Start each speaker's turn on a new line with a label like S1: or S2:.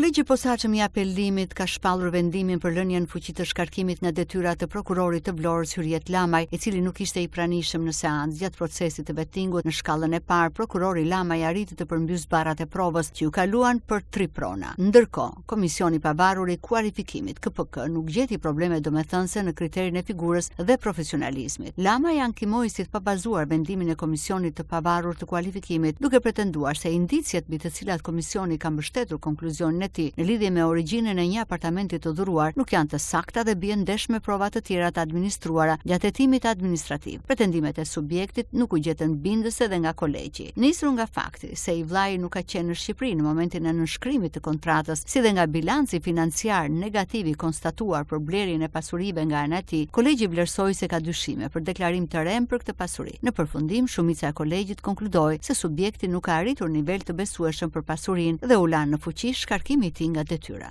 S1: Kolegji i Posaçëm i Apelimit ka shpallur vendimin për lënien në fuqi të shkarkimit nga detyra të prokurorit të Vlorës Hyrjet Lamaj, i cili nuk ishte i pranishëm në seancë gjatë procesit të vetingut në shkallën e parë. Prokurori Lamaj arriti të përmbysë barrat e provës që iu kaluan për tri prona. Ndërkohë, Komisioni i Pavarur i Kualifikimit, KPK, nuk gjeti probleme domethënëse në kriterin e figurës dhe profesionalizmit. Lamaj ankimoi si të pabazuar vendimin e Komisionit të Pavarur të Kualifikimit, duke pretenduar se indiciet mbi të cilat komisioni ka mbështetur konkluzionin e tij në lidhje me origjinën e një apartamenti të dhuruar nuk janë të sakta dhe bien ndesh me prova të tjera të administruara gjatë hetimit administrativ. Pretendimet e subjektit nuk u gjetën bindëse dhe nga kolegji. Nisur nga fakti se i vëllai nuk ka qenë në Shqipëri në momentin e nënshkrimit të kontratës, si dhe nga bilanci financiar negativ i konstatuar për blerjen e pasurive nga ana e tij, kolegji vlerësoi se ka dyshime për deklarim të rremë për këtë pasuri. Në përfundim, shumica e kolegjit konkludoi se subjekti nuk ka arritur nivel të besueshëm për pasurinë dhe u la në fuqi shkarkimi i tij nga detyra.